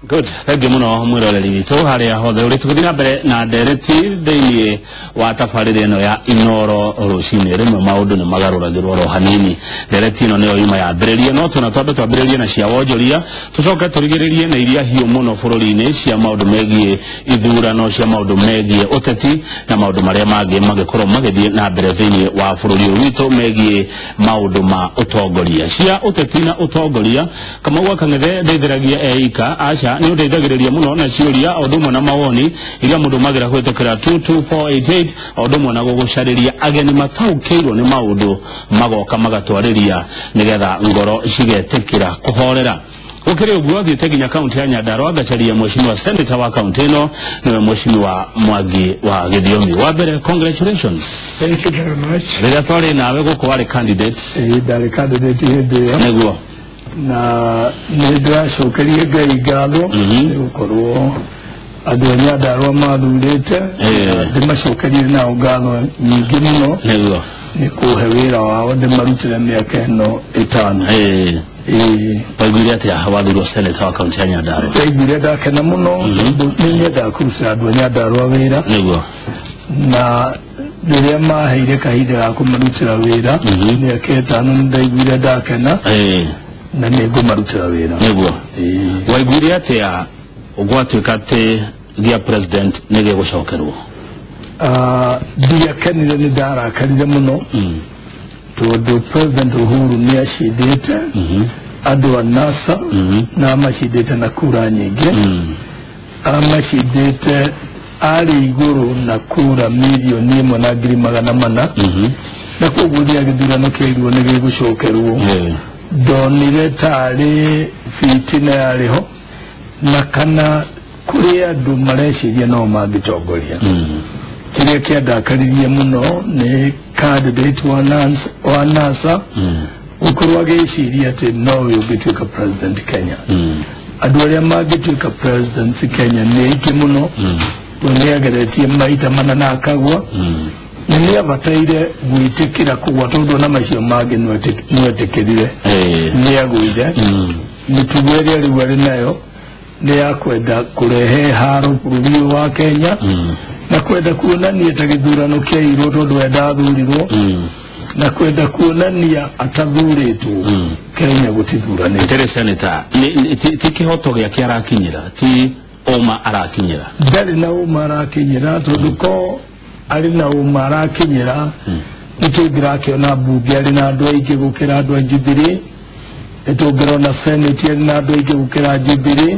Good, thank you muno mwiroreri witũ harĩa hothe ũrĩ. Tũgĩthiĩ na mbere na ndereti thĩinĩ wa tabarĩra ĩno ya Inoro rũcinĩ. Rĩmwe maũndũ nĩ magarũragĩrwo oro hanini. Ndereti ĩno nĩyo yuma yambĩrĩrie, no tũna twambe twambĩrĩrie na cia wonjoria, tũcoke tũrigĩrĩrie na iria hiũ mũno bũrũri-inĩ cia maũndũ megiĩ ithurano, cia maũndũ megiĩ ũteti na maũndũ marĩa mangĩ magĩkorwo magĩthiĩ na mbere thĩinĩ wa bũrũri ũyũ witũ megiĩ maũndũ ma ũtongoria. Cia ũteti na ũtongoria, Kamau wa Kang'ethe ndeithĩragia eika aca, nĩ ũndeithagĩrĩria mũno na ciũria o ũndũ ũmwe na mawoni iria mũndũ magĩra kũhĩtũkĩra 22488, o ũndũ ũmwe na gũgũcarĩria ageni mataũkĩirwo nĩ maũndũ magoka magatwarĩria nĩgetha ngoro cigetĩkĩra kũhorera. Gũkĩrĩ ũguo, thiĩte nginya kaunti ya Nyandarua ngacaria mheshimiwa senator wa kaunti ĩno, nĩwe Mheshimiwa Mwangi wa Gĩthiomi. Wa mbere, congratulations. Thank you very much. Rĩrĩa twarĩ nawe gũkũ warĩ candidate. Ĩĩ, ndarĩ candidate hĩndĩ ĩyo. Nĩguo. Na nĩ ndĩracokeria Ngai ngatho nĩ gũkorwo andũ a Nyandarua mathurĩte, na ndĩmacokerie nao ngatho nyingĩ mũno nĩ kũhe wĩra wao ndĩmarutĩre mĩaka ĩno 5. Ĩĩ. Waiguire atĩa wathurwo senator wa kaunti ya Nyandarua? Ndaiguire ndakena mũno, tondũ nĩ nyendaga kũrutĩra andũ a Nyandarua wĩra. Na rĩrĩa maheire kahinda ga kũmarutĩra wĩra mĩaka 5, nĩ ndaiguire ndakena na nĩ ngũmarutĩra wĩra. Ĩĩ. Waiguire atĩa gwatuĩka atĩ gĩa president nĩ gĩgũcokerwo? Ndiakenire, nĩ ndarakarire mũno, tondũ President Uhuru nĩ acindĩte andũ a NASA, na amacindĩte na kura nyingĩ. Amacindĩte arĩ igũrũ na kura 1,100,400, na koguo rĩrĩa gĩthurano kĩairwo nĩ gĩgũcokerwo, ndonire tarĩ fitina yarĩ ho, na kana kũrĩ andũ mareciria no mangĩtongoria. Kĩrĩa kĩandakaririe mũno nĩ candidate wa NASA gũkorwo agĩciria atĩ nowe ũngĩtuĩka president Kenya. Andũ arĩa mangĩtuĩka president Kenya nĩ aingĩ mũno. We nĩ ageretie maita mana na akagwa, na nĩ abataire gwĩtĩkĩra kũgwa, tondũ ona macio mangĩ nĩetĩkĩrire. Nĩ agũire. Mĩtugo ĩrĩa rĩu arĩ nayo nĩ ya kwenda kũrehe haro bũrũri ũyũ wa Kenya, na kwenda kuonania ta gĩthurano kĩairwo tondũ we ndathurirwo, na kwenda kuonania atathurĩtwo. Kenya gũtithuranĩte. Tere senator, ti kĩhoto gĩake arakinyĩra, ti ũma arakinyĩra? Ndarĩ na ũma arakinyĩra, tondũ ko arĩ na ũma arakinyĩra, nĩ tũngĩrakĩona mbunge arĩ na andũ aingĩ gũkĩra andũ a Jubilee, nĩ tũngĩrona senate arĩ na andũ aingĩ gũkĩra Jubilee,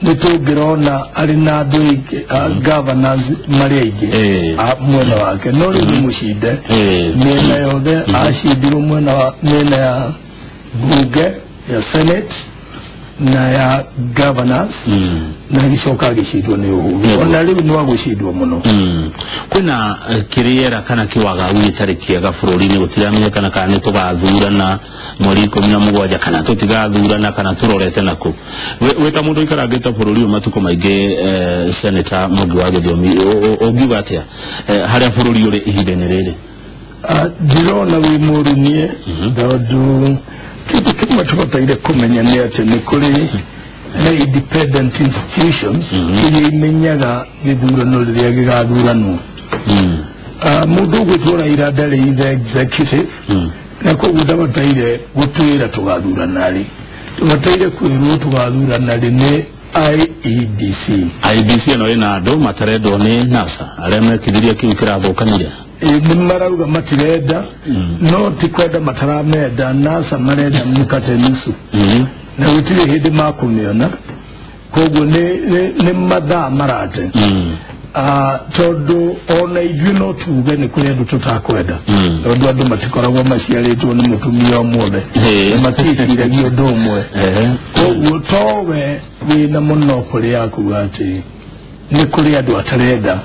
nĩ tũngĩrona arĩ na andũ aingĩ, governors marĩ aingĩ a mwena wake. No rĩu nĩ mũcinde mĩena yothe. Acindirwo mwena wa mĩena ya mbunge, ya senate na ya governors, na agĩcoka agĩcindwo nĩ Uhuru. Ona rĩu no agũcindwo mũno. Kwĩna kĩrĩera kana kĩwagagu gĩtarĩ kĩega bũrũri-inĩ, gũtiramenyekana kana nĩ tũgathurana mweri 17 kana tũtigathurana kana tũrorete nakũ. Wĩ ta mũndũ ũikarangĩte bũrũri ũyũ matukũ maingĩ, Senator Mwangi wa Gĩthiomi, ũngiuga atĩa harĩa bũrũri ũrĩ ihinda-inĩ rĩrĩ? Ndĩrona wĩ mũũru niĩ, tondũ kĩndũ kĩmwe tũbataire kũmenya nĩ atĩ nĩ kũrĩ na independent institutions iria imenyaga gĩthurano rĩrĩa gĩgathuranwo. Mũndũ ũgwĩtwo Raila ndarĩ the executive, na koguo ndabataire gũtwĩra tũgathurana rĩ. Tũbataire kwĩrwo tũgathurana rĩ nĩ IEBC. IEBC ĩno ĩna andũ matarendwo nĩ NASA arĩa mekithirie kĩu kĩrathũkanire. Ĩ, nĩ marauga matirenda, no ti kwenda mataramenda NASA, marenda mkate nusu, na gũtirĩ hĩndĩ makũmĩona. Koguo nĩ mathaa marate. Tondũ ona ithuĩ no tuge nĩ kũrĩ andũ tũtakwenda, tondũ andũ matikoragwo maciarĩtwo nĩ mũtumia ũmwe na maticiragia ũndũ ũmwe. Koguo towe wĩna monopoly ya kuga atĩ nĩ kũrĩ andũ atarenda.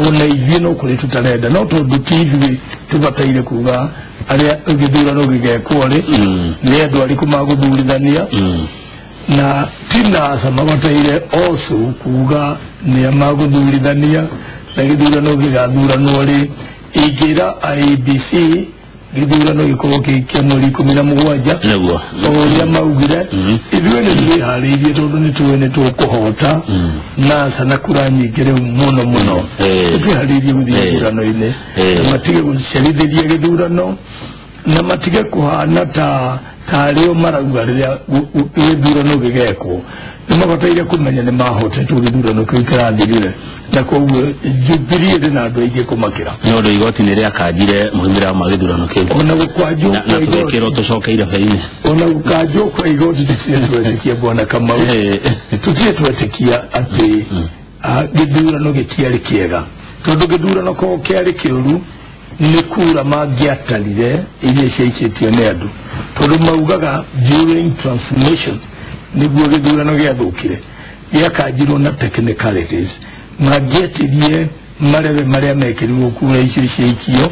Ona ithuĩ no kũrĩ tũtarenda, no tondũ ti ithuĩ tũbataire kuga arĩa gĩthurano gĩgekwo rĩ, nĩ andũ arĩkũ magũthurithania, na ti NASA mabataire also kuga nĩa magũthurithania na gĩthurano gĩgathuranwo rĩ. Ingĩra IEBC gĩthurano gĩkorwo kĩ kĩa mweri 17 nĩguo ũrĩa maugire. Ithuĩ nĩ twĩharĩirie tondũ nĩ tũĩ nĩ tũkũhota NASA na kura nyingĩ rĩu mũno mũno. Twĩharĩirie gũthiĩ gĩthurano-inĩ, na matige gũcerithĩria gĩthurano, na matige kũhana ta tarĩo marauga rĩrĩa gĩthurano gĩgekwo. Nĩ mabataire kũmenya nĩ mahotetwo gĩthurano kĩu kĩrathirire, na koguo Jubilee ĩrĩ na andũ aingĩ kũmakĩra. Nĩ ũndũ igoti nĩ rĩakanjire moimĩrĩra ma gĩthurano kĩu. Ona gũkwanjwo na tũgĩkĩrwo tũcoke irebe-inĩ. Ona gũkanjwo kwa igoti tũtirĩ twetĩkia Bwana Kamau, tũtirĩ twetĩkia atĩ gĩthurano gĩtiarĩ kĩega, tondũ gĩthurano korwo kĩarĩ kĩũru nĩ kura mangĩatarire iria ciaikĩtio nĩ andũ, tondũ maugaga during transformation nĩguo gĩthurano gĩathũkire, gĩakanjirwo na technicalities. Mangĩetirie marebe marĩa mekĩrirwo kura icio ciaikio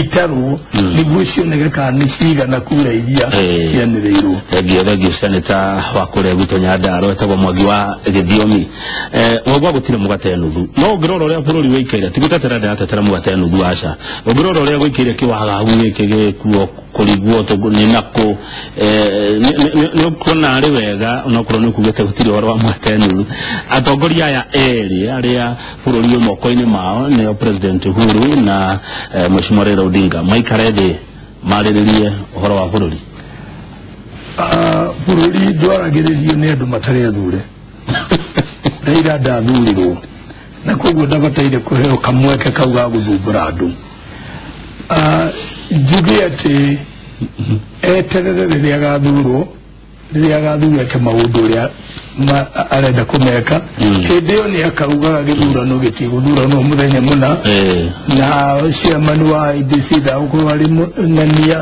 itarwo nĩguo cioneke kana nĩ cigana kura iria cianĩrĩirwo. Thengio seneta wa kũrĩa gwitũ Nyandarua etagwo Mwangi wa Gĩthiomi. Waigua gũtirĩ mũgate nuthu, no ũngĩrora ũrĩa bũrũri wĩikaire, ti gũtetera ndĩratetera mũgate nuthu, aca. Ũngĩrora ũrĩa gũikaire kĩwagagu gĩkĩ gĩkuo kũrigwo nĩ nakũ, nĩ ũkuona arĩ wega onokorwo nĩ ũkugĩte gũtirĩ ũhoro wa mũgate nuthu. Atongoria aya erĩ arĩa bũrũri wĩ moko-inĩ mao nĩo President Uhuru na Mheshimiwa Raila Odinga maikare thĩ marĩrĩrie ũhoro wa bũrũri. Bũrũri ndwaragĩrĩrio nĩ andũ matarĩ athure. Raila ndathurirwo, na koguo ndabataire kũheo kamweke kau ga gũthumbũra andũ. Njuge atĩ eterere rĩrĩa agathurwo, rĩrĩa agathurwo eke maũndũ ũrĩa arenda kũmeka. Hĩndĩ ĩyo nĩ akaugaga gĩthurano gĩtigũthuranwo mũthenya mũna, na chairman wa IEBC ndagũkorwo arĩ ng'ania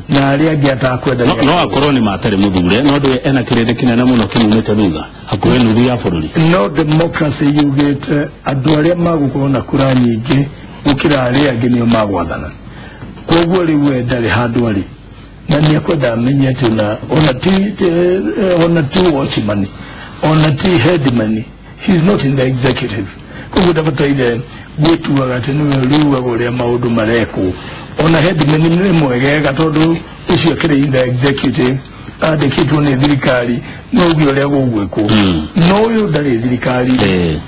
na arĩa angĩ atakwenda. No akorwo nĩ matarĩ mũthure, no ndũĩ ena kĩrĩndĩ kĩnene mũno kĩmumĩte thutha hakuhĩ nuthu ya bũrũri. No democracy yugĩte andũ arĩa magũkorwo na kura nyingĩ gũkĩra arĩa angĩ nĩo magwathana. Koguo rĩu we ndarĩ handũ arĩ, na nĩ akwenda amenye atĩ ona ti watchman, ona ti headman, he is not in the executive. Koguo ndabataire gwĩtuaga atĩ nĩwe ũriugaga ũrĩa maũndũ marekwo. Ona headman nĩ mwegega tondũ ũcio akĩrĩ in the executive, andĩkĩtwo nĩ thirikari, no uge ũrĩa gũgwĩkwo. No ũyũ ndarĩ thirikari,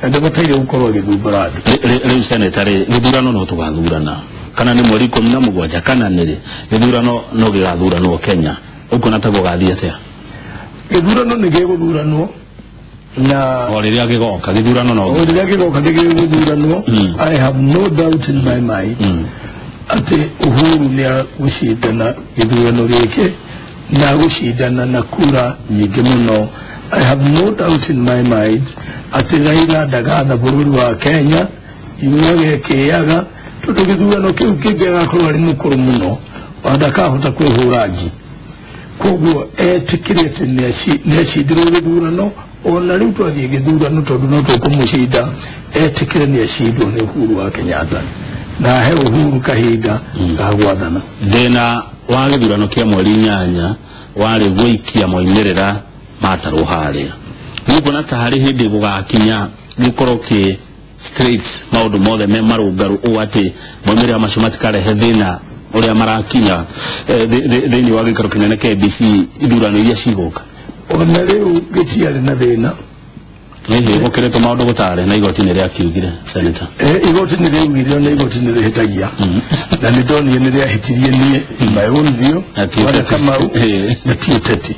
na ndabataire gũkorwo agĩthumbũra andũ. Rĩu seneta rĩ, gĩthurano no tũgathurana kana nĩ mweri 17 kana nĩ rĩ, gĩthurano no gĩgathuranwo Kenya, ũkuona ta gũgathiĩ atĩa? Gĩthurano nĩ gĩgũthuranwo, na o rĩrĩa gĩgoka gĩthurano no o rĩrĩa gĩgoka nĩ gĩgũthuranwo. I have no doubt in my mind atĩ Uhuru nĩ agũcindana gĩthurano gĩkĩ, na agũcindana na kura nyingĩ mũno. I have no doubt in my mind atĩ Raila ndagatha bũrũri wa Kenya inyuage kĩaga, tondũ gĩthurano kĩu kĩngĩ agakorwo arĩ mũkũrũ mũno, ona ndakahota kwĩhũra ngi. Koguo etĩkĩre atĩ nĩ acindirwo gĩthurano, ona rĩu twathiĩ gĩthurano tondũ no tũkũmũcinda, etĩkĩre nĩ acindwo nĩ Uhuru wa Kenyatta, na ahe Uhuru kahinda ga gwathana. Thĩna wa gĩthurano kĩa mweri 8 warĩ gũikia moimĩrĩra matarwo harĩa. Nĩũkuona ta harĩ hĩndĩ gũgakinya gĩkorwo kĩ straight, maũndũ mothe me marũngarũ ũũ atĩ moimĩrĩra macio matikarehe thĩna ũrĩa marakinya thĩinĩ wa gĩikaro kĩnene kĩa IEBC ithurano iria cigũka? Ona rĩu gĩtiarĩ na thĩna. Hihi gũkĩrĩtwo maũndũ gũtarĩ na igoti nĩ rĩakiugire, Senator? Igoti nĩ rĩaugire, na igoti nĩ rĩhĩtagia, na nĩ ndonire nĩ rĩahĩtirie niĩ in my own view, Na ti Bwana ũteti. Kamau, na ti ũteti,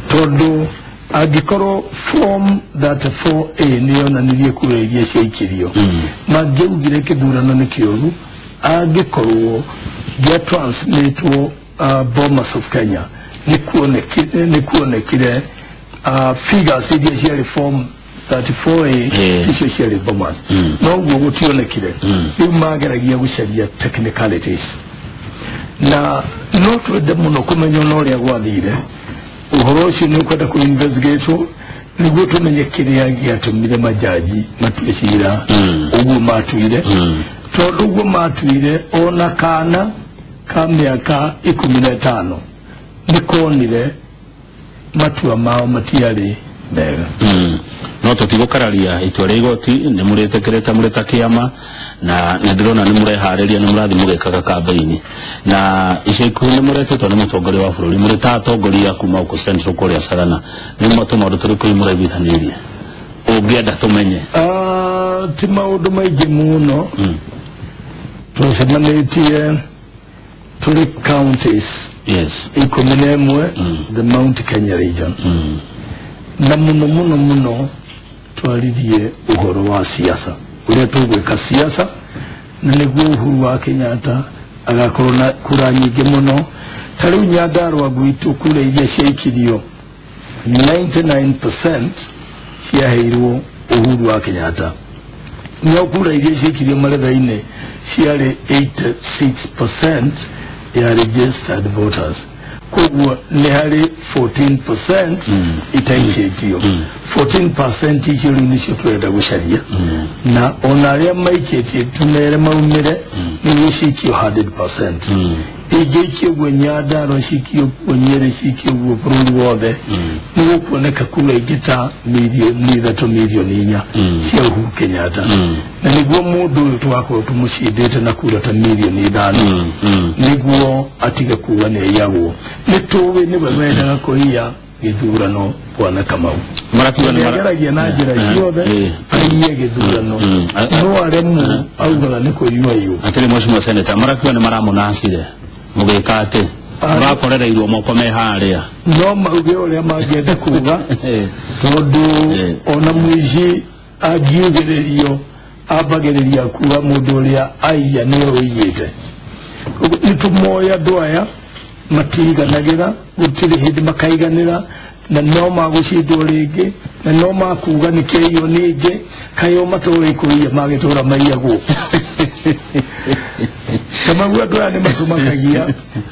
tondũ angĩkorwo form 34A nĩ yonanirie kura iria ciaikirio, mangĩaugire kĩthurano nĩ kĩũru angĩkorwo gĩa transmitwo Bomas of Kenya nĩ kuonekire figures iria ciarĩ form 34A icio ciarĩ Bomas, no ũguo gũtionekire. Rĩu mageragia gũcaria technicalities, na no twende mũno kũmenya ona ũrĩa gwathire. Ũhoro ũcio nĩ ũkwenda kũ investigate nĩguo tũmenye kĩrĩa gĩatũmire majaji matue cira ũguo matuire, tondũ ũguo matuire ona kana ka mĩaka 15 nĩ konire matua mao matiarĩ mega. No tũtigũkararia itua rĩa igoti, nĩ mũrĩtĩkĩrĩte mũrĩ ta kĩama Na nĩ ndĩrona nĩ mũreharĩria, nĩ mũrathiĩ mũgĩkaga kambĩini, na ica ikuhĩ nĩ mũretĩtwo nĩ mũtongoria wa bũrũri mũrĩ ta atongoria kuma gũkũ Central kũrĩa Sagana. Nĩ tũmaũndũ tũrĩkũ mũraiguithanĩirie ũngĩenda tũmenye? Ti maũndũ maingĩ mũno. Tũcemanĩtie tũrĩ counties 11, the Mount Kenya region, na mũno mũno mũno twaririe ũhoro wa siasa, ũrĩa tũgwĩka siasa na nĩguo Uhuru wa Kenyatta agakorwo na kura nyingĩ mũno. Ta rĩu Nyandarua gwitũ kura iria ciaikirio 99% ciaheirwo Uhuru wa Kenyatta, no kura iria ciaikirio maretha-inĩ ciarĩ 86% ya registered voters. Koguo nĩ harĩ 14% itaikĩtio. 14% icio rĩu nĩcio tũrenda gũcaria, na ona arĩa maikĩtie tũmere maumĩre nĩguo cikio 100%. Ingĩikio ũguo Nyandarua, cikio ũguo Nyĩrĩ, cikio ũguo bũrũri wothe, nĩ gũkuoneka kura ingĩ ta 3 mirioni, 4 mirioni cia Uhuru Kenyatta, na nĩguo mũndũ ũyũ tũgakorwo tũmũcindĩte na kura ta 5 mirioni, nĩguo atige kuga nĩ aiyagwo. Nĩ tũĩ nĩwe wendaga kũiya gĩthurano, bwana Kamau. Marakiuga nĩ ageragia na njĩra ciothe aiye gĩthurano, no aremwo augaga nĩ kũiywo aiywo. Atĩrĩ, mheshimiwa senator, marakiuga nĩ maramũnacire mũgĩka atĩ mũrakorereirwo moko me harĩa. No mauge ũrĩa mangĩenda kuga, tondũ ona mũici angiugĩrĩrio ambagĩrĩria kuga mũndũ ũrĩa aiya nĩwe ũiyĩte. Nĩ tũmoĩ andũ aya matiiganagĩra, gũtirĩ hĩndĩ makaiganĩra, na no magũcindwo rĩngĩ, na no makuga nĩ kĩaiywo ningĩ. Kaĩ o matũĩ kũiya magĩtũra maiyagwo? Kamau, andũ aya nĩ matũmakagia,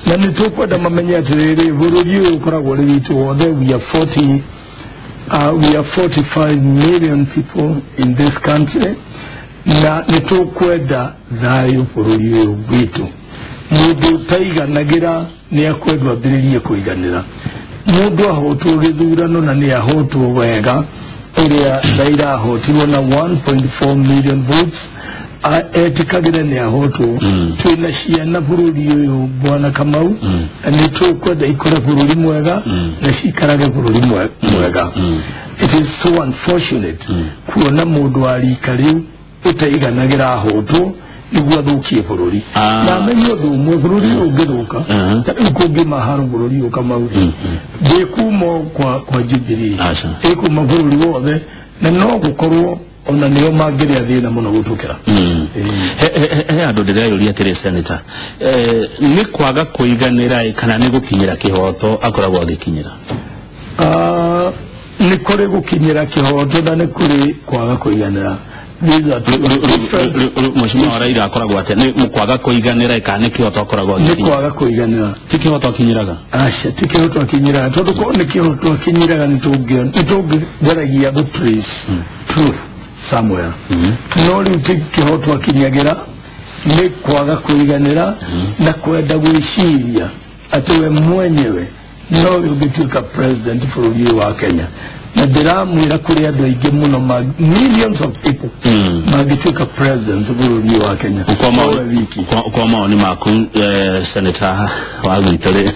na nĩ tũkwenda mamenye atĩrĩrĩ, bũrũri ũyũ ũkoragwo ũrĩ witũ wothe. We are 45 million people in this country, na nĩ tũkwenda thayũ bũrũri ũyũ witũ. Mũndũ ũtaiganagĩra nĩ akwendwo ambĩrĩrie kũiganĩra. Mũndũ ahotwo gĩthurano, na nĩ ahotwo wega ũrĩa Raila ahotirwo na 1.4 million votes, etĩkagĩre nĩ ahotwo. Twĩna ciana bũrũri ũyũ, bwana Kamau, na nĩ tũkwenda ikore bũrũri mwega na ciikarage bũrũri mwega. It is so unfortunate kuona mũndũ wa rika rĩu ũtaiganagĩra ahotwo nĩguo athũkie bũrũri. Na amenye ũndũ ũmwe, bũrũri ũyũ ũngĩthũka, ta rĩu kũngĩma haro bũrũri ũyũ, Kamau, ndĩkuma kwa Jubilee, ĩkuma bũrũri wothe, na no gũkorwo ona nĩo mangĩrĩa thĩna mũno gũtũkĩra. He andũ ndĩreyũria atĩrĩ, senator, nĩ kwaga kũiganĩra ĩ, kana nĩ gũkinyĩra kĩhoto akoragwo agĩkinyĩra? Nĩ kũrĩ gũkinyĩra kĩhoto na nĩ kũrĩ kwaga kũiganĩra. These are two different. Mheshimiwa wa Raila akoragwo atĩa? Nĩ kwaga kũiganĩra ĩ, kana nĩ kĩhoto akoragwo Nĩ agĩkinyĩra? kwaga kũiganĩra. Ti kĩhoto akinyĩraga? Aca, ti kĩhoto akinyĩraga, tondũ korwo nĩ kĩhoto akinyĩraga nĩ tũngĩgeragia gũ trace truth somewhere. No rĩu ti kĩhoto akinyagĩra, nĩ kwaga kũiganĩra na kwenda gwĩciria atĩ we mwenyewe nowe ũngĩtuĩka president bũrũri ũyũ wa Kenya. Na ndĩramwĩra kũrĩ andũ aingĩ mũno, millions of people mangĩtuĩka president bũrũri ũyũ wa Kenya, nowe wiki. Kwa maoni maku, senator wa gwitũ rĩ,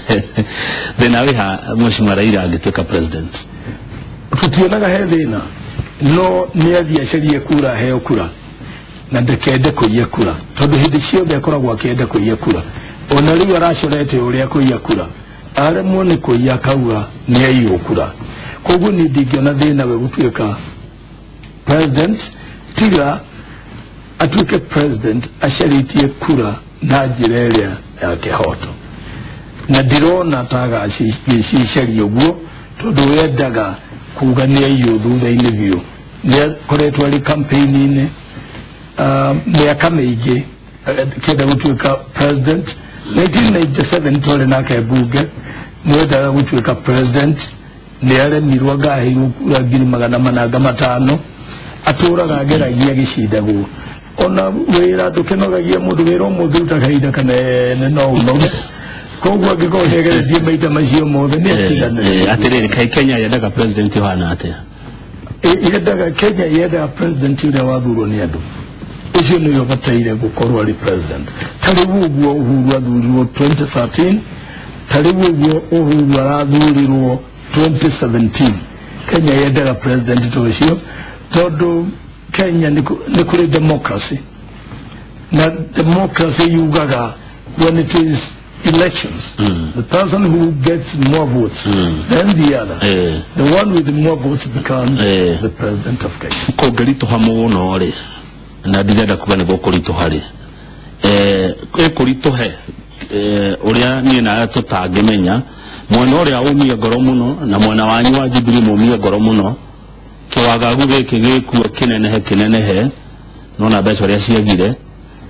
thĩna wĩ ha mheshimiwa Raila angĩtuĩka president? Tutionaga he thĩna, no nĩ athiĩ acarie kura, aheo kura, na ndakende kũiya kura, tondũ hĩndĩ ciothe akoragwo akĩenda kũiya kura. Ona rĩu aracorete ũrĩa kũiya kura, aremwo nĩ kũiya akauga nĩ aiywo kura. Koguo niĩ ndingĩona thĩna we gũtuĩka president, tiga atuĩke president acarĩtie kura na njĩra ĩrĩa ya kĩhoto, na ndirona ta agacicicaria ũguo, tondũ wendaga kuga nĩ aiywo thutha-inĩ biũ. Nĩ akoretwo arĩ campaign-inĩ mĩaka mĩingĩ kĩenda gũtuĩka president. 1997 twarĩ nake mbunge, nĩ endaga gũtuĩka president, nĩ aremirwo, angaheirwo kura 405,000. Atũraga ageragia gĩcindagwo. Ona wĩra ndũkĩnogagia mũndũ, wĩra ũmũthĩ ũrutaga kahinda kanene no ũnoge. Koguo angĩkorwo nĩageretie maita macio mothe, nĩ atiganĩre. Atĩrĩrĩ, kaĩ Kenya yendaga president ũhana atĩa? Yendaga, Kenya yendaga president ũrĩa wathurwo nĩ andũ. Ũcio nĩwe ũbataire gũkorwo arĩ president. Ta rĩu ũguo Uhuru athurirwo 2013, ta rĩu ũguo Uhuru arathurirwo 2017. Kenya yendaga president ta ũcio tondũ Kenya nĩ kũrĩ democracy, na democracy yugaga when it is elections, the person who gets more votes than the other, the one with the more votes becomes the president of Kenya. Kũngĩritũha mũno rĩ, na ndirenda kuga nĩ gũkũritũha rĩ, ĩkũritũhe ũrĩa niĩ nawe tũtangĩmenya, mwena ũrĩa ũmie ngoro mũno na mwena wanyu wa Jubilee mũmie ngoro mũno, kĩwagagu gĩkĩ gĩkuo kĩnenehe kĩnenehe, nona mbeca ũrĩa ciagire.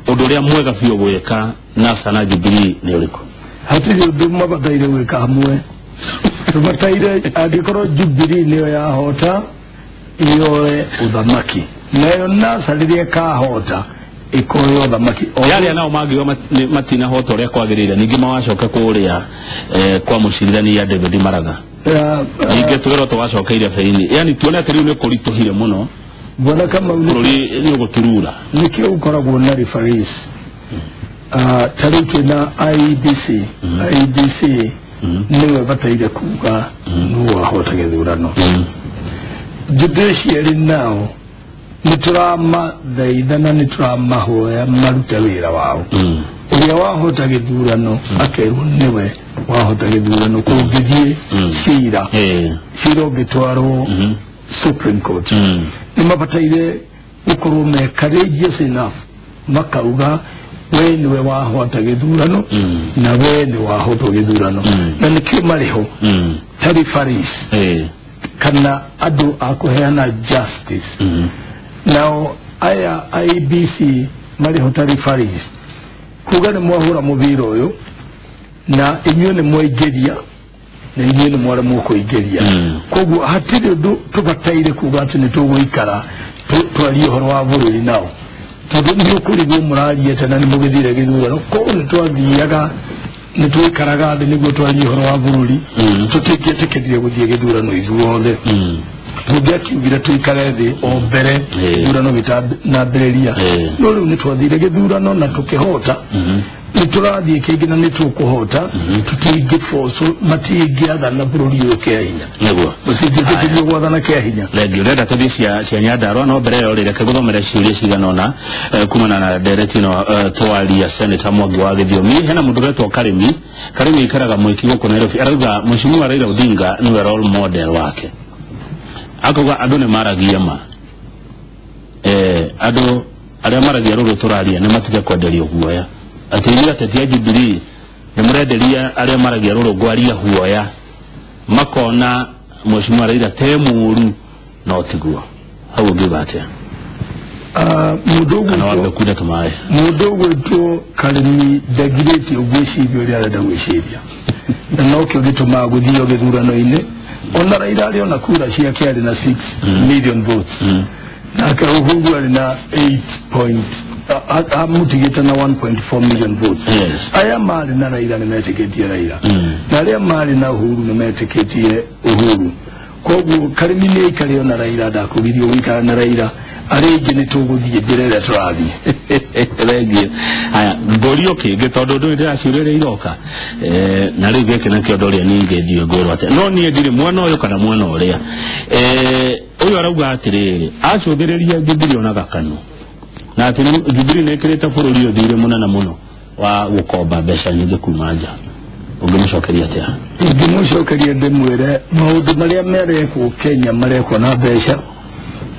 Ũndũ ũrĩa mwega biũ gwĩka NASA na Jubilee nĩ ũrĩkũ? Hatirĩ ũndũ mabataire gwĩka hamwe. Tũbataire angĩkorwo Jubilee nĩyo yahota yoe ũthamaki, nayo NASA rĩrĩa ĩkahota ĩkoe ũthamaki. Yarĩa nao mangiuga matinahota ũrĩa kwagĩrĩire, ningĩ mawacoke kũrĩa kwa mũcirithania David Maraga, ningĩ twĩrwo tũgacokeire beinĩ, yani tuone atĩ rĩu nĩ kũritũhire mũno. Bwana Kamau, bũrũri nĩ ũgũturura. Nĩkĩo ũkoragwo na referees. Ta rĩu twĩna IEBC. IEBC nĩwe bataire kuga nũ wahota gĩthurano. Judiciary nao nĩ tũramathaitha na nĩ tũramahoya marute wĩra wao. Ũrĩa wahota gĩthurano akerwo nĩwe wahota gĩthurano, kũngĩthiĩ cira cira ũngĩtwarwo Supreme Court, nĩ mabataire gũkorwo me courageous enough makauga we nĩwe wahota gĩthurano na we nĩ wahotwo gĩthurano, na nĩkĩo marĩho ta referees kana andũ a kũheana justice. Nao aya IEBC marĩho ta referees kuga nĩ mwahũra mũbira ũyũ na inyuĩ nĩ mwaingĩria na inyuĩ nĩ mwaremwo kũingĩria. Koguo hatirĩ ũndũ tũbataire kuga atĩ nĩ tũgũikara twarie ũhoro wa bũrũri nao, tondũ nĩ ũkũrigwo mũraria tena nĩ mũgĩthire gĩthurano. Koguo nĩ twathiaga nĩ twaikaraga thĩ nĩguo twarie ũhoro wa bũrũri, tũtingĩetĩkĩrire gũthiĩ gĩthurano ithuothe. Tũngĩakiugire tũikare thĩ o mbere gĩthurano gĩtanambĩrĩria, no rĩu nĩ twathire gĩthurano na tũkĩhota. Nĩ tũrathiĩ kĩngĩ na nĩ tũkũhota, tũtingĩbocwo, matingĩathana bũrũri ũyũ kĩa hinya, nĩguo matingĩtĩkĩrio gwathana kĩa hinya. Thengiũ. Ũrenda tũthiĩ cia Nyandarua, no mbere ĩyo rĩ, reke gũthomere ciũria cigana ũna kumana na ndereti ĩno twaria Senator Mwangi wa Gĩthiomi. Hena mũndũ ũretwo Karĩmi. Karĩmi aikaraga Mwĩki gũkũ Nairobi, arauga Mheshimiwa Raila Odinga nĩwe role model wake. Akauga andũ nĩ maragia ma, andũ arĩa maragia rũrũ tũraria nĩ matige kwenderio guoya, atĩ inyuĩ ateti a Jubilee nĩ mũrenderia arĩa maragia rũrũ ngwaria guoya, makona Mheshimiwa Raila te mũũru, no tiguo. Hau ũngiuga atĩa? Mũndũ ũgwĩtwo Karĩmi ndagirĩtio gwĩciria ũrĩa arenda gwĩciria, na nokĩo gĩtũmaga gũthio gĩthurano-inĩ. Ona Raila arĩ ona kura ciake arĩ na 6 million votes, nake Uhuru arĩ na 8 point amũtigĩte na 1.4 million votes. Aya marĩ na Raila nĩ metĩkĩtie Raila, na arĩa marĩ na Uhuru nĩ metĩkĩtie Uhuru. Koguo Karĩmi nĩ aikare ona Raila, ndakũgirio gũikara na Raila, arĩa aingĩ nĩ tũgũthiĩ njĩra ĩrĩa tũrathiĩ. Thengiũ. Haya, ngũrio kĩngĩ tondũ ndũĩ ndĩraciũria ũrĩa iroka, na rĩu gĩkĩ nakĩo ndoria ningĩ ndiũĩ ngwĩrwo atĩa, no niĩ ndirĩ mwena ũyũ kana mwena ũrĩa. Ũyũ arauga atĩrĩrĩ, acũthĩrĩria Jubilee ona gakanu, na atĩ Jubilee nĩ ĩkĩrĩte bũrũri ũyũ thirĩ mũnene mũno wa gũkomba mbeca nyingĩ kuma nja. Ũngĩmũcokeria atĩa? Ingĩmũcokeria ndĩmwĩre maũndũ marĩa marekwo Kenya marekwo na mbeca.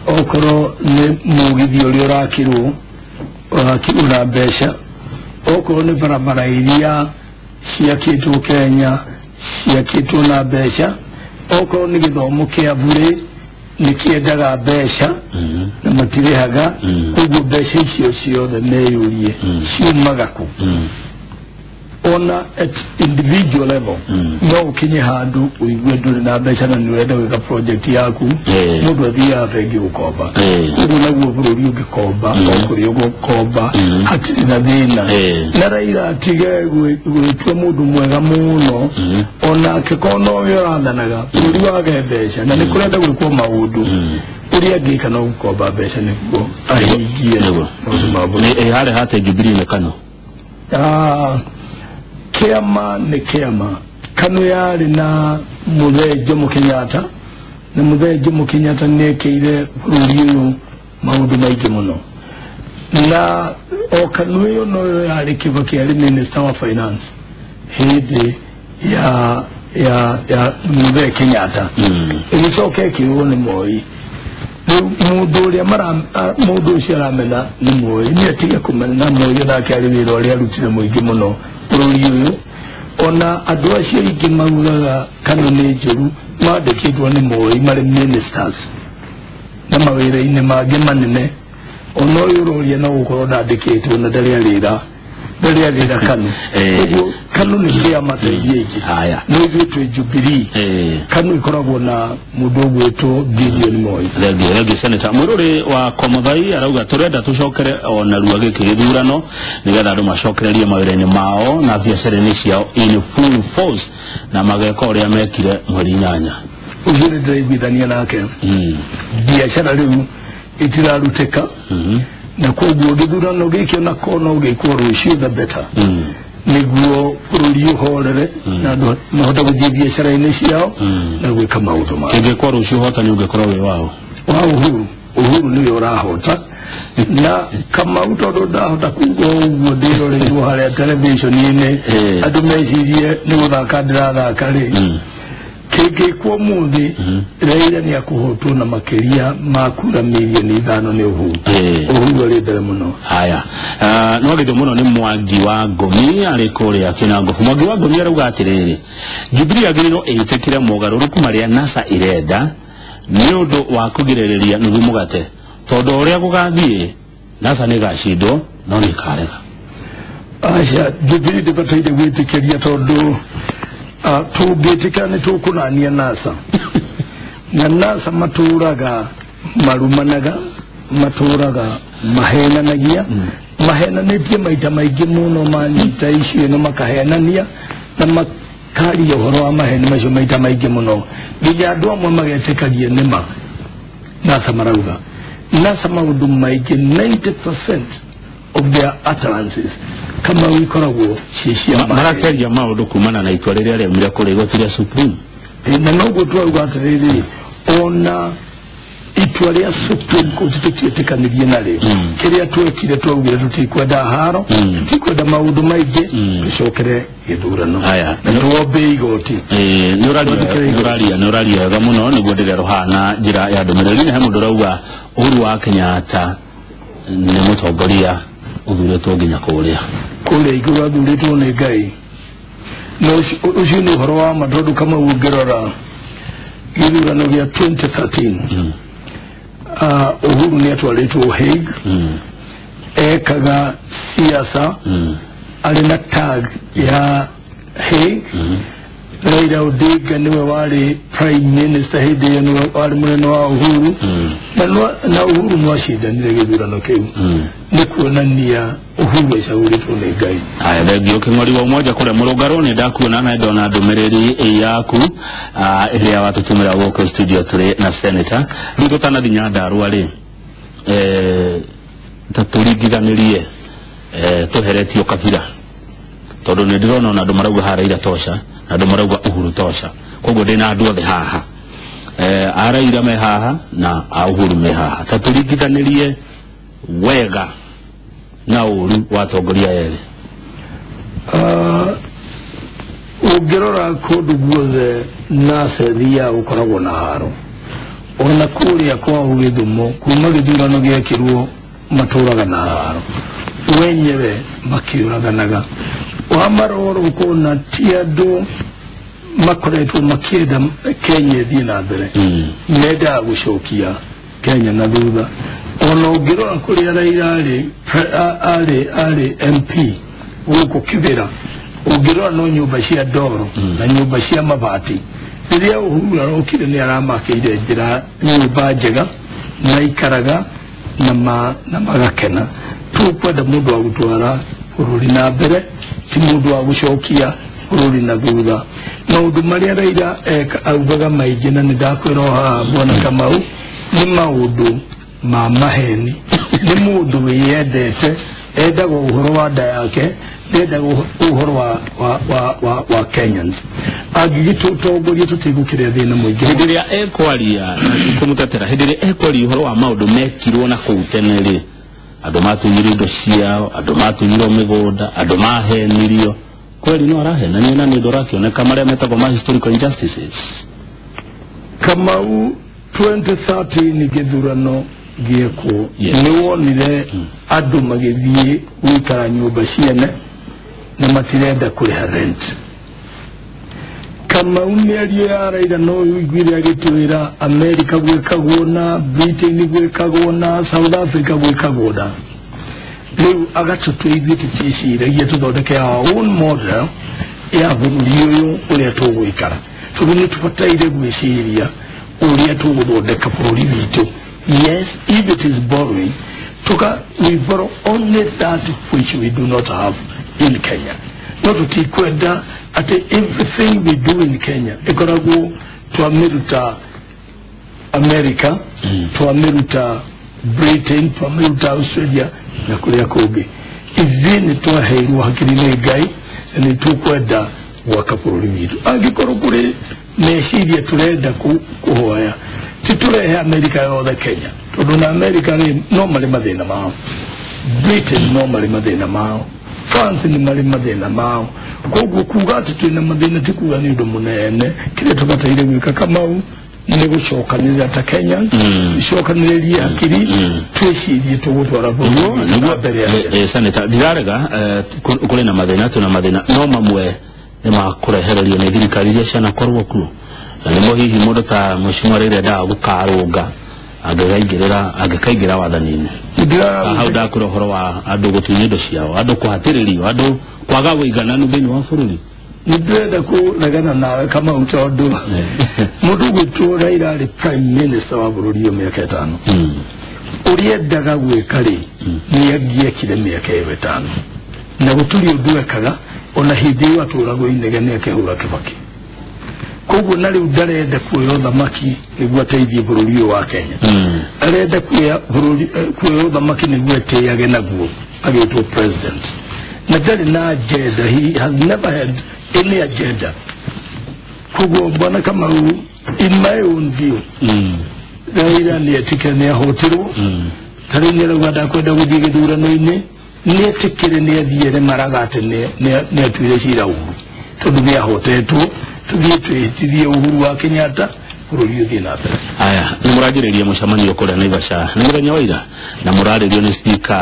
Okorwo nĩ mũgithi ũrĩa ũrakirwo ũrakirwo na mbeca, okorwo nĩ barabara iria ciakĩtwo Kenya ciakĩtwo na mbeca, okorwo nĩ gĩthomo kĩa burĩ nĩ kĩendaga mbeca na matirĩhaga. Koguo mbeca icio ciothe meyũrie ciumaga kũ? Ona at individual level no ukinye handu uigue nduri na mbeca na nĩũrenda gwĩka project yaku, mũndũ athiaga bengi gũkomba. Ũguo naguo bũrũri ũngĩkomba o kũrĩa ũgũkomba hatirĩ na thĩna. Na Raila atige gwĩtua mũndũ mwega mũno, onake korwo nowe ũrathanaga bũrũri wage mbeca na nĩ kũrenda gwĩkwo maũndũ, Ũrĩa angĩka no gũkomba mbeca nĩguo ahingie maũndũ ma bũrũri. Harĩa hate Jubilee nĩ KANU? Kĩama nĩ kĩama. KANU yarĩ na Mũthee Jomo Kenyatta, na Mũthee Jomo Kenyatta nĩekĩire bũrũri ũyũ maũndũ maingĩ mũno, na o KANU ĩyo noyo yarĩ Kibaki arĩ minister wa finance hĩndĩ ya Mũthee Kenyatta. Ĩgĩcoka ĩkĩrwo nĩ Moi. Rĩu mũndũ ũrĩa mũndũ ũcio aramena nĩ Moi, nĩ atige kũmena Moi, onake arĩ wĩra ũrĩa arutire mũingĩ mũno bũrũri ũyũ. Ona andũ acio aingĩ maugaga KANU nĩ njũru mandĩkĩtwo nĩ Moi marĩ ministers na mawĩra-inĩ mangĩ manene. Ona ũyũ ũroria no gũkorwo ndandĩkĩtwo na ndarĩ arĩra KANU. Ũguo KANU nĩ kĩama ta iria ingĩ. No ithuĩ twĩ Jubilee. KANU ĩkoragwo na mũndũ ũgwĩtwo Gideon Moi. Thengiũ Senator. Mũrũrĩ wa Komothai arauga tũrenda tũcokere o narua gĩkĩ gĩthurano nĩgetha andũ macokererie mawĩra-inĩ mao na biacara-inĩ ciao in full force na mageka ũrĩa mekire mweri 8. Ũcio nĩ ndĩraiguithania nake. Biacara rĩu itirarutĩka, na koguo gĩthurano gĩkĩ ona korwo no gĩkwo rũciũ the better, nĩguo bũrũri ũhorere na andũ mahote gũthiĩ biacara-inĩ ciao na gwĩka maũndũ mao. Kĩngĩkwo rũciũ ũhotani ũngĩkorwo wĩ wao? Wa Uhuru. Uhuru nĩwe ũrahota, na Kamau tondũ ndahota kuga ũguo ndĩroreirwo harĩa television-inĩ andũ mecirie nĩ gũthaka ndĩrathaka rĩ, kĩngĩkwo mũthĩ Raila nĩ akũhotwo na makĩria ma kura mirioni 5 nĩ Uhuru. Uhuru arĩ mbere mũno. Haya, no gĩtho mũno nĩ Mwangi wa Ngũmi arĩ kũrĩa Kĩnangobu. Mwangi wa Ngũmi arauga atĩrĩrĩ, Jubilee yagĩrĩirwo ĩtĩkĩre mogarũrũku marĩa NASA ĩrenda nĩ ũndũ wa kũgirĩrĩria nuthu mũgate, tondũ ũrĩa gũgathiĩ NASA nĩ ĩgacindwo no nĩ ĩkarega. Aca, Jubilee ndĩbataire gwĩtĩkĩria tondũ tũngĩtĩkĩra nĩ tũkũnania NASA. Na NASA matũraga marumanaga, matũraga mahenanagia, mahenanĩtie maita maingĩ mũno, manyita icio ĩno makahenania na makaria ũhoro wa maheni macio maita maingĩ mũno, nginya andũ amwe magetĩkagia nĩma NASA marauga. NASA maũndũ maingĩ 90% of their utterances Kamau ikoragwo ciĩ cia marakeria maũndũ kumana na itua rĩrĩa rĩaumire kũrĩ igoti rĩa Supreme. Na noguo twauga atĩrĩrĩ, ona itua rĩa Supreme Court tũtiĩtĩkanirie narĩo. Kĩrĩa twekire twaugire tũtikwenda haro, tũtikwenda maũndũ maingĩ, tũcokere gĩthurano na tuombe igoti. Nĩ ũraria wega mũno nĩguo ndĩrerũha na njĩra ya ndũmĩrĩri. Na he mũndũ ũrauga Uhuru wa Kenyatta nĩ mũtongoria ũthurĩtwo nginya kũrĩa igũrũ athurĩtwo nĩ Ngai. No ũcio nĩ ũhoro wa ma tondũ Kamau ũngĩrora gĩthurano gĩa 2013, Uhuru nĩ atwarĩtwo Hague, ekaga siasa arĩ na tag ya Hague. Raila Odinga nĩwe warĩ prime minister hĩndĩ ĩyo, nĩwe warĩ mũnene wa Uhuru, na Uhuru no acindanire gĩthurano kĩu. Nĩ kuonania Uhuru acagũrĩtwo nĩ Ngai. Haya, thengiũ Kĩng'ori wa Umoja kũrĩa Mũrũngarũ, nĩ ndakuona na ndona ndũmĩrĩri yaku ĩrĩa watũtũmĩra gũkũ studio tũrĩ na Senator. Rĩu tũtanathiĩ Nyandarũa rĩ, ta tũringithanĩrie tũheretio kabira, tondũ nĩ ndĩrona ona andũ marauga haha Raila tosha na andũ marauga Uhuru tosha, koguo ndĩna andũ othe haha, a Raila me haha na a Uhuru me haha. Ta tũringithanĩrie wega na ũru wa atongoria erĩ. Ũngĩrora kũndũ guothe NASA ĩthiaga gũkoragwo na haro, ona kũrĩa kwao Gĩthumo kuma gĩthurano gĩekĩrwo matũraga na haro wenyewe makĩũraganaga. Wamarora ũkona ti andũ makoretwo makĩenda Kenya ĩthiĩ na mbere, mendaga gũcokia Kenya na thutha. Ona ũngĩrora kũrĩa Raila arĩ MP gũkũ Kibera, ũngĩrora no nyũmba cia ndoro na nyũmba cia mabati. Rĩrĩa Uhuru arokire nĩ aramakĩire njĩra nyũmba njega maikaraga na magakena. Tũkwenda mũndũ wa gũtwara bũrũri na mbere, ti mũndũ wa gũcokia bũrũri na thutha. Maũndũ marĩa Raila augaga maingĩ, na nĩ ndakwĩra o haha Bwana Kamau, Nĩ maũndũ ma maheni, nĩ mũndũ wĩyendete, endaga ũhoro wa nda yake, endaga ũhoro wa Kenyans. Angĩgĩtũtongoria tũtigũkĩrĩa thĩna mũingĩ. Hĩndĩ ĩrĩa ekwaria kũmũtetera, hĩndĩ ĩrĩa ekwaria ũhoro wa maũndũ mekirwo na kũu tene rĩ, andũ matunyirwo indo ciao, andũ matunyirwo mĩgũnda, andũ mahenirio, kweli no arahenania na nĩ ũndũ ũrakĩoneka marĩa metagwo ma historical injustices. Kamau 2013 gĩthurano gĩekwo, nĩ wonire andũ magĩthiĩ gũikara nyũmba ciene na matirenda kũrĩha rent. Kamau mĩario ya Raila no ũiguire agĩtwĩra America gwĩkagwo na Britain gwĩkagwo na South Africa gwĩkagwo na rĩu agatũtua ithuĩ tũticiragia tũthondeke our own model ya bũrũri ũyũ ũrĩa tũgũikara, tondũ nĩ tũbataire gwĩciria ũrĩa tũgũthondeka bũrũri witũ. Yes, if it is borrowing, we borrow only that which we do not have in Kenya. No tũtikwenda atĩ everything we do in Kenya ĩkoragwo twamĩruta America, twamĩruta Britain, twamĩruta Australia na kũrĩa kũngĩ. Ithuĩ nĩ twaheirwo hakiri nĩ Ngai na nĩ tũkwenda gwaka bũrũri witũ. Angĩkorwo kũrĩ meciria tũrenda kũhoya, ti tũrehe America yothe Kenya, tondũ na America rĩ no marĩ mathĩna mao, Britain no marĩ mathĩna mao, France nĩ marĩ mathĩna mao. Koguo kuga atĩ twĩna mathĩna ti kuga nĩ ũndũ mũnene. Kĩrĩa tũbataire gwĩka Kamau nĩ gũcokanĩrĩra ta Kenya, gũcokanĩrĩria hakiri, twĩcirie tũgũtwara bũrũri na mbere atĩa. Senator, ndirarega kũrĩ na mathĩna, twĩna mathĩna no mamwe nĩ makũrehererio nĩ thirikari iria cianakorwo kuo, na nĩmo hihi mũndũ ta mheshimiwa Raila endaga gũkarũnga angĩkaingĩra wathani-inĩ. Hau ndakwĩra ũhoro wa andũ gũtunywo indo ciao, andũ kũhatĩrĩrio, andũ kwaga ũigananu thĩinĩ wa bũrũri. Nĩ ndĩrenda kũregana nawe Kamau, tondũ mũndũ ũgwĩtwo Raila arĩ prime minister wa bũrũri ũyũ mĩaka 5, ũrĩa endaga gwĩka rĩ nĩ angĩekire mĩaka ĩyo 5, na gũtirĩ ũndũ ekaga ona hĩndĩ ĩyo atũragwo inegene akĩhũra Kibaki. Koguo na rĩu ndarenda kuoya ũthamaki nĩguo ateithie bũrũri ũyũ wa Kenya, arenda kuoya ũthamaki nĩguo etĩage naguo agĩtwo president, na ndarĩ na agenda. He has never had any agenda. Koguo bwana Kamau, in my own view, Raila nĩ etĩkĩre nĩ ahotirwo, ta rĩu nĩ arauga ndakwenda gũthiĩ gĩthurano-inĩ, nĩ etĩkĩre nĩ athiere maraga atĩ nĩ atuire cira ũru, tondũ nĩ ahotetwo. Tuthiĩ twĩhĩtithie Uhuru wa Kenyatta, bũrũri ũthiĩ na mbere. Aya, nĩ mũranjĩrĩria mũcemanio kũrĩa Naivasha nĩ mũthenya wa ira, na mũrarĩrio nĩ speaker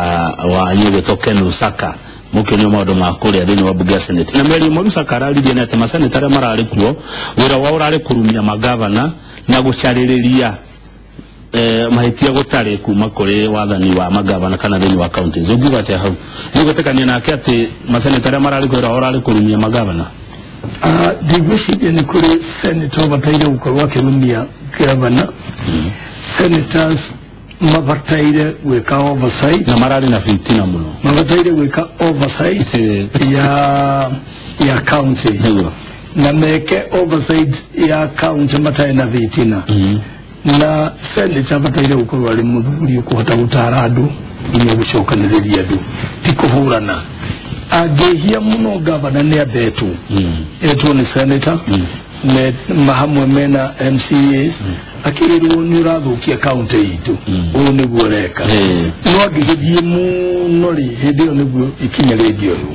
wa ũgwĩtwo Ken Lusaka, mũkĩonio maũndũ ma kũrĩa thĩinĩ wa bunge ya Senate. Na mĩario ĩmwe Lusaka araririe nĩ atĩ maseneta arĩa mararĩ kuo wĩra wao ũrarĩ kũrumia magavana na gũcarĩrĩria mahĩtia gũtarĩ kuma kũrĩ wathani wa magavana kana thĩinĩ wa counties. Ũngiuga atĩa hau? Nĩ ũgwĩtĩkania nake atĩ maseneta arĩa mararĩ kuo wĩra wao ũrarĩ kũrumia magavana? Ndigwĩciria nĩ kũrĩ senator ũbataire gũkorwo akĩrumia gavana. Senators mabataire gwĩka oversight, na mararĩ na fitina mũno, mabataire gwĩka oversight ya county, na meke oversight ya county matarĩ na fitina. Na senator abataire gũkorwo arĩ mũthuri ũkũhota gũtara andũ nginya gũcokanĩrĩria andũ, ti kũhũrana. Angĩhia mũno gavana nĩ ambetwo, etwo nĩ senator hamwe mena MCAs, akĩrwo nĩ ũrathũkia county itũ, ũũ nĩguo ũreka. No angĩgĩthiĩ mũno rĩ, hĩndĩ ĩyo nĩguo ikinya rĩngĩoywo.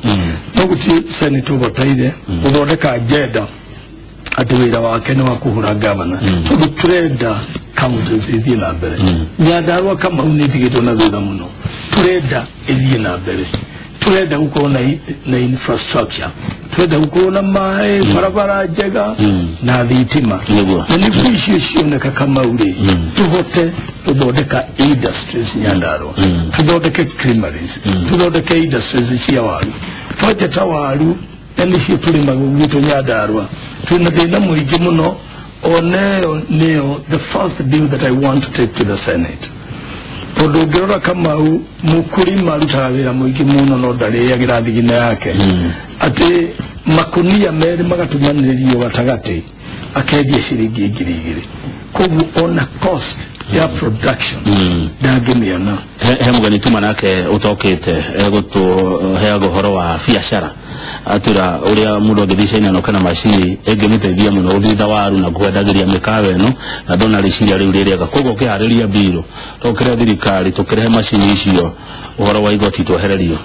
No gũtirĩ senator ũbataire gũthondeka agenda atĩ wĩra wake nĩ wa kũhũra gavana, tondũ tũrenda counties ithiĩ na mbere. Nyandarua Kamau nĩ ĩtigĩtwo na thutha mũno, tũrenda ĩthiĩ na mbere, tũrenda gũkorwo na infrastructure, tũrenda gũkorwo na maĩ, barabara njega na thitima, na nĩguo icio cioneka Kamau rĩ, tũhote gũthondeka industries Nyandarua, tũthondeke creameries, tũthondeke industries cia waru. Twanja ta waru na nĩcio tũrĩmaga gwitũ Nyandarua, twĩna thĩna mũingĩ mũno. Oneyo nĩyo the first bill that I want to take to the Senate. Tondũ ũngĩrora Kamau, mũkũrima arutaga wĩra mũingĩ mũno no ndarĩagĩra thigina yake, atĩ makunia merĩ magatumanĩrio gatagatĩ akendia ciringi 2,000. Koguo ona cost ya production ndangĩmĩona. He mũgeni tuma nake ũtokĩte egũtũheaga ũhoro wa biacara, atwĩra ũrĩa mũndũ angĩthiĩ China na kana macini ĩngĩmũteithia mũno gũthitha waru na kwendagĩria mĩkawa ĩno, na ndona rĩciria rĩu rĩrĩega. Koguo ũkĩharĩria mbirũ tũkĩre thirikari tũkĩrehe macini icio, ũhoro wa igoti twehererio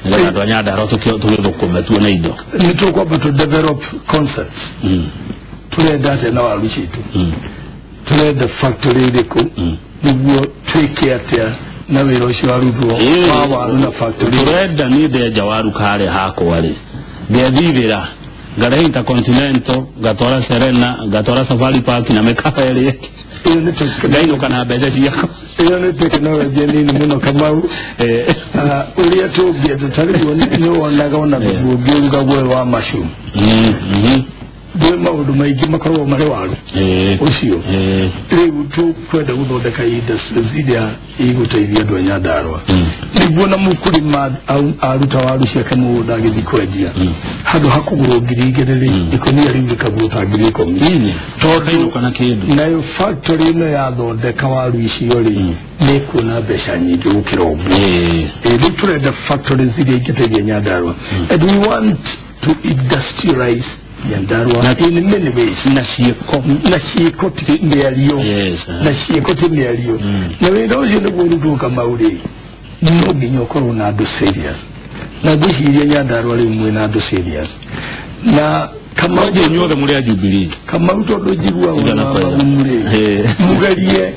nĩgetha andũ a Nyandarua tũgĩthũkũme tuone indo. Nĩ tũkwamba tũ develop concepts. Tũrenda atĩa na waru citũ, tũrenda factory ĩrĩkũ, nĩguo twĩke atĩa na wĩra ũcio warutwo wa waru na factory. Tũrenda niĩ ndenja waru karĩa hakwa rĩ, ngethithĩra ngarehe Intercontinental, ngatwara Serena, ngatwara Safari Park na mĩkawa ĩrĩa ngainũka na mbeca ciakwa. Ĩyo nĩ tekinoronjĩ nini mũno Kamau. Ũrĩa tũngĩenda ta rĩu nĩ wonaga ona thubu ũngĩ ũrugagwo wa mushroom. Gwĩ maũndũ maingĩ makoragwo marĩ waru ũcio. Rĩu tũkwenda gũthondeka industries iria igũteithia andũ a Nyandarua, nĩguo na mũkũrĩma aruta waru ciake mũgũnda agĩthiĩ kwendia, handũ ha kũgũrwo 2,000 rĩ, ikũnia rĩu rĩkagũrwo ta 10,000, tondũ nayo factory ĩno yathondeka waru icio rĩ, nĩ ĩkuona mbeca nyingĩ gũkĩra ũguo. Rĩu tũrenda factories iria ingĩteithia Nyandarua, and we want to industrialize Nyandarua in many ways. Na ciĩko, na ciĩko ti mĩario, na ciĩko ti mĩario. Na wĩra ũcio nĩguo ũrutwo Kamau rĩ, no nginya ũkorwo na andũ serious, na ngwĩciria Nyandarua rĩu mwĩna andũ serious. Na Kamau inyuothe mũrĩ a Jubilee. Kamau tondũ njiguaga na magumu rĩ, mũgerie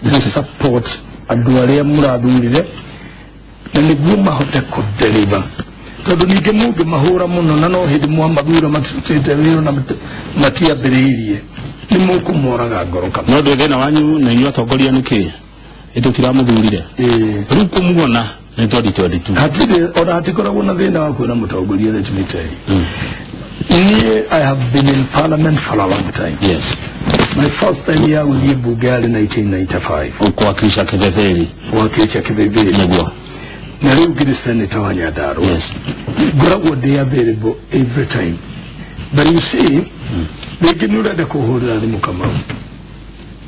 gũ support andũ arĩa mũrathurire, na nĩguo mahote kũ-deliver, tondũ ningĩ mũngĩmahũra mũno na no hĩndĩ mwamathura matirutĩte wĩra na matiambĩrĩirie, nĩ mũkũmoraga ngoro. Kamau, no ndũ thĩna wanyu na inyuĩ atongoria nĩ kĩ? Tũtiramũthurire, rĩu kũmuona nĩ 2022. Hatirĩ ona hatikoragwo na thĩna wa kuona mũtongoria. Let me tell you, niĩ I have been in parliament for a long time. My first time ya gũthiĩ mbunge yarĩ 1995. Ũkwakilisha Kĩthetheri. Gwakilisha Kĩthetheri. Nĩguo. Na rĩu ngĩrĩ senator wa Nyandarua. Ngoragwo ndĩ available every time, but you see, rĩngĩ nĩ ũrenda kũhũrĩra thimũ Kamau,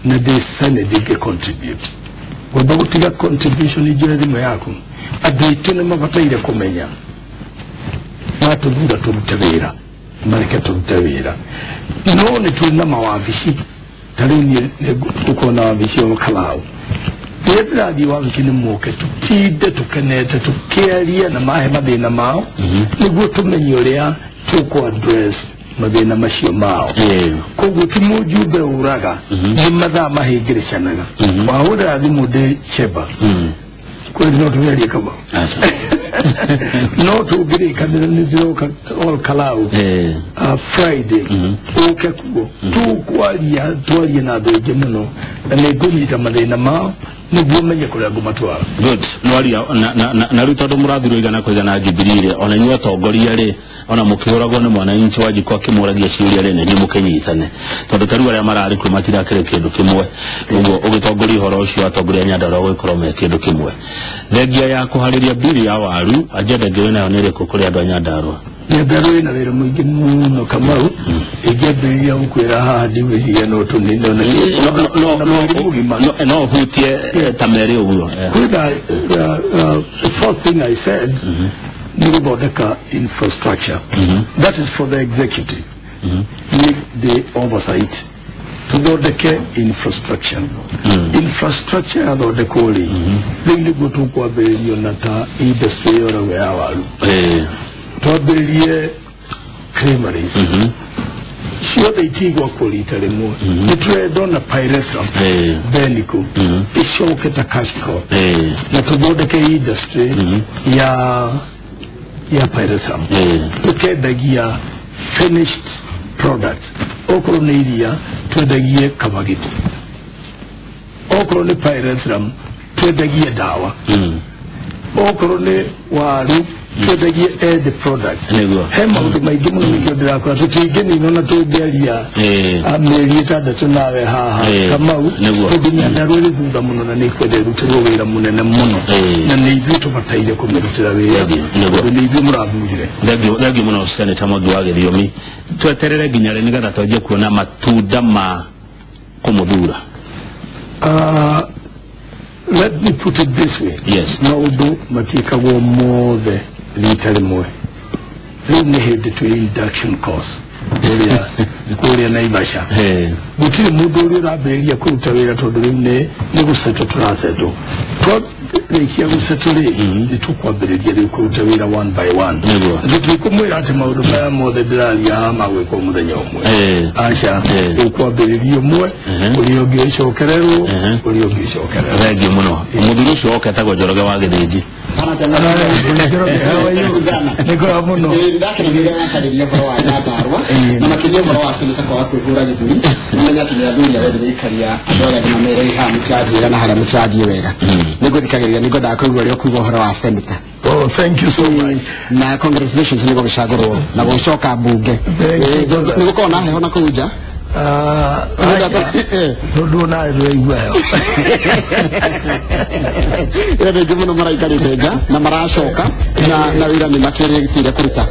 na ndĩ senate ndingĩ contribute, ngwamba gũtiga contribution njoe thimũ yaku. Andũ aitũ nĩ mabataire kũmenya matũthura tũrute wĩra, mareke tũrute wĩra. No nĩ twĩ na mawabici, ta rĩu niĩ nĩ na wabici o Kalau. Rĩrĩa ndĩrathiĩ wabici nĩ mũke tũtinde tũkenete tũkĩaria na mahe mathĩna mao, nĩguo tũmenye ũrĩa tũkũ address mathĩna macio mao. Koguo ti mũjumbe ũraga, nĩ mathaa mahĩngĩrĩcanaga. Wahũrĩra thimũ ndĩ chemba kweli no tũgerie Kamau, no tũngĩrĩkanĩra nĩ ndĩroka Ol Kalou Friday, ũke kuo tũkwaria, twarie na andũ aingĩ mũno, na nĩ ngũnyita mathĩna mao nĩguo menye kũrĩa ngũmatwara. Good. Nwaria na rĩu tondũ mũrathurwo igana kwa igana Jubilee rĩ, ona inyuĩ atongoria rĩ, ona mũkĩhũragwo nĩ mwananchi wa njiko akĩmũragia ciũria rĩ, na inyuĩ mũkĩnyitane, tondũ ta rĩu arĩa mararĩ kuo matirakĩrĩ kĩndũ kĩmwe. Ũguo ũgĩtongoria ũhoro ũcio, atongoria a Nyandarua gũgĩkorwo me kĩndũ kĩmwe. Thengia ya kũharĩria mbiri ya waru, agenda ĩngĩ wĩnayo nĩ ĩrĩkũ kũrĩ andũ a Nyandarua? Nyandarua ĩna wĩra mũingĩ mũno Kamau, ĩngĩambĩrĩria gũkwĩra haha ndigwĩciria no tũnine ona no ũhutie ta merĩ ũguo. Kwĩna the first thing I said nĩ gũthondeka infrastructure. That is for the executive. Ni the oversight, tũthondeke infrastructure. Infrastructure yathondekwo rĩ, rĩu nĩguo tũkwambĩrĩrio na ta industry ĩyo ũrauga ya waru, twambĩrĩrie creameries ciothe itigwakwo rita rĩmwe. Nĩ tũrenda ona pyrethrum Benico ĩcoke ta cash crop, na tũthondeke industry ya pyrethrum, tũkendagia finished products. Okorwo nĩ iria twendagie kamagiti, okorwo nĩ pyrethrum twendagie ndawa, okorwo nĩ waru twendagie end products. He maũndũ maingĩ mũno, nĩkĩo ndĩrakora tũtingĩninwo na tũngĩaria mĩeri 6 nawe haha Kamau, tondũ Nyandarua ĩrĩ thutha mũno na nĩ ĩkwenda ĩrutĩrwo wĩra mũnene mũno, na nĩ ithuĩ tũbataire kũmĩrutĩra wĩra, tondũ nĩ ithuĩ mũrathurire. Thengiũ mũno Senator Mwangi wa Gĩthiomi. Tweterere nginya rĩ nĩgetha twanjie kuona matunda ma kũmũthura? Let me put it this way. Yes. Maũndũ matiĩkagwo mothe rita rĩmwe. Rĩu nĩ hĩndĩ twĩ induction course kũrĩa Naivasha. Gũtirĩ mũndũ ũrĩa ũrambĩrĩria kũruta wĩra tondũ rĩu nĩ gũcetwo tũracetwo. Twarĩkia gũcetwo rĩ, nĩ tũkwambĩrĩria rĩu kũruta wĩra one by one. Tũtikũmwĩra atĩ maũndũ maya mothe ndĩraria haha magwĩkwo mũthenya ũmwe. Aca, ũkwambĩrĩria ũmwe, ũrĩa ũngĩ ũcokererwo, ũrĩa ũngĩ ũcokererwo. Thengiũ mũno. Mũthuri ũcio woka etagwo Njoroge wa Gĩthĩnji. Nĩngora mũno. Ndakenire wakarĩria ũhoro wa Nyandarua na makĩria ũhoro wa seneta kwaga kwĩhũra gĩthũri. Nĩmenya atĩ nĩ athuri arĩa gũikaria andũ arĩa angĩ mamere haha mũtirathiĩ na harĩa mũtirathiĩ wega. Nĩngũthikagĩrĩria, nĩngwendaga kũigua ũrĩa ũkuga ũhoro wa seneta. Oh, thank you so much. Na congratulations nĩ gũgĩcagũrwo na gũcoka mbunge. Nĩ gũkorwo na heho na kũu nja. Tondũ nawe ndũraigua heho. Andũ aingĩ mũno maraikarĩte nja na maracoka na wĩra nĩ makĩrĩkĩire kũruta.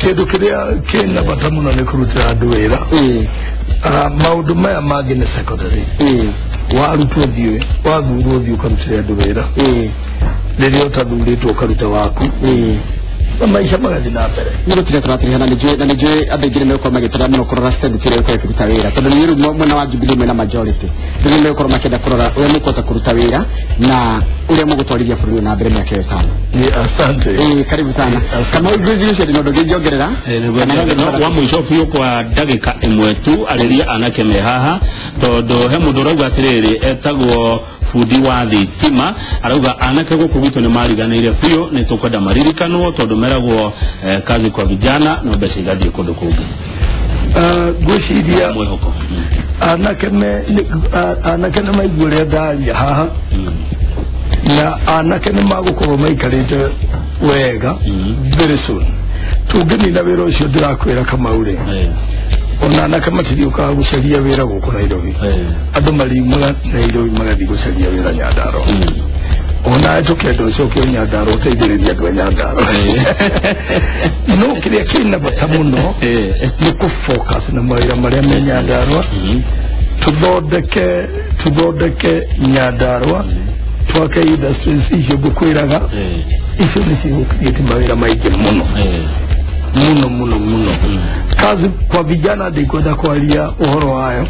Kĩndũ kĩrĩa kĩna bata mũno nĩ kũrutĩra andũ wĩra. Maũndũ maya mangĩ nĩ secondary. Warutwo thiĩ, wathurwo thiĩ ũkarutĩre andũ wĩra. Rĩrĩa ũtathurĩtwo ũkaruta waku. Na maisha magathiĩ na mbere. Nĩ gũtirĩ tũratiriha na nĩ njũĩ andũ aingĩ nĩ megũkorwo magĩtara mũno kũrora Senate ĩrĩa ĩgũkorwo ĩkĩruta wĩra tondũ nĩ rĩu mwena wa Jubilee mwena majority rĩu nĩ megũkorwo makĩenda kũrora ũrĩa mũkũhota kũruta wĩra na ũrĩa mũgũtwarithia bũrũri ũyũ na mbere mĩaka ĩyo ĩtano. Asante. Karibu sana. Kama ũngĩnjĩra ndĩ na ũndũ ũngĩ ingĩongerera? Wa mũico biũ kwa ndagĩka ĩmwe tu arĩria anake me haha tondũ he mũndũ ũrauga atĩrĩrĩ etagwo bundi wa thitima arauga anake gũkũ gwitũ nĩ mariganĩire biũ nĩ tũkwenda maririkanwo tondũ meragwo kazi kwa vijana no mbeca igathiĩ kũndũ kũngĩ. Ngwĩciria anake nĩ maigua ũrĩa ndaria haha na anake nĩ magũkorwo maikarĩte wega very soon. Tũngĩnina wĩra ũcio ndĩrakwĩra Kamau rĩ, ona anake matithiũkaga gũcaria wĩra gũkũ Nairobi. Andũ mariumaga Nairobi magathiĩ gũcaria wĩra Nyandarua. Ona tũkĩenda ũcoke Nyandarua ũteithĩrĩrie andũ a Nyandarua. No kĩrĩa kĩna bata mũno nĩ kũ-focus na mawĩra marĩa me Nyandarua. Tũthondeke Nyandarua, twake industries icio ngũkwĩraga, icio nĩ cigũ-create mawĩra maingĩ mũno. Mũno mũno mũno. Kazi kwa vijana ndikwenda kwaria ũhoro wayo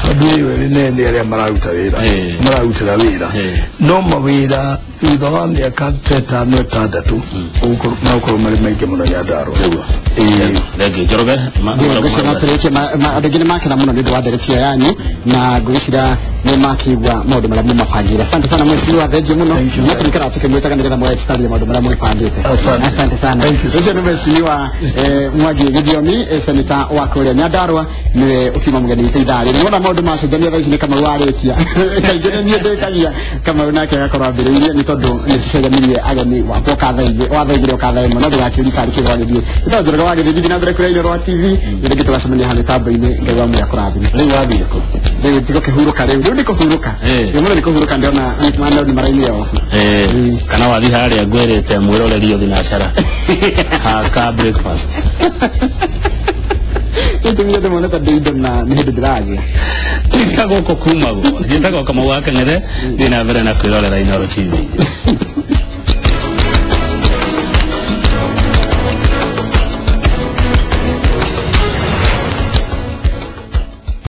tondũ ĩyo ĩrĩ nene arĩa mararuta wĩra mararutĩra wĩra no mawĩra thutha wa mĩaka ta ĩtano ĩtandatũ magũkorwo marĩ maingĩ mũno Nyandarua. Thengiũ Njoroge. Andũ aingĩ nĩ makena mũno nĩ ũndũ wa ndereti ĩyo yanyu na ngwĩciria nĩ makĩigua maũndũ marĩa mũmabangĩire. Asante sana mheshimiwa, thengiũ mũno. No tũikaraga tũkĩmwĩtaga nĩgetha mũgagĩtũtarĩria maũndũ marĩa mũgĩbangĩte. Asante sana. Ũcio nĩ mheshimiwa Mwangi Gĩthiomi, seneta wa kũrĩa Nyandarua, nĩwe ũkiuma mũgeni witũ ithaa rĩrĩ. Nĩwona maũndũ macenjania thaa ici nĩ Kamau warĩkia. Kaingĩ nĩ niĩ ndĩkagia, Kamau nake agakorwo ambĩrĩirie nĩ tondũ nĩ tũcenjanirie ageni wakwa ũka thaa igĩrĩ, wa thaa igĩrĩ ũka thaa ĩmwe, no ndũgakĩũrie tarĩ kĩ gwagĩthiĩ. Nĩ Njoroge wa Gĩthĩnji, thiĩ na mbere kũrĩa Inooro TV, rĩngĩ tũgacemania harĩa mĩtambo-inĩ. Ngai wa muoyo akũrathime. Rĩu wathiĩ kũ? Rĩu ndigũkĩhurũka rĩu, rĩu nĩkũhurũka. Rĩu mũno nĩkũhurũka ndĩrona andũ nĩ maraumire obu. Kana wathiĩ harĩa ngwĩrĩte mwĩroreri thinacara haka breakfast. Nĩtũmire ndĩmone ta ndĩ indo na nĩ hĩndĩ ndĩragĩa. Njĩtagwo gũkũ kumagwo, njĩtagwo Kamau wa Kang'ethe, thiĩ na mbere na kwĩrorera Inooro TV.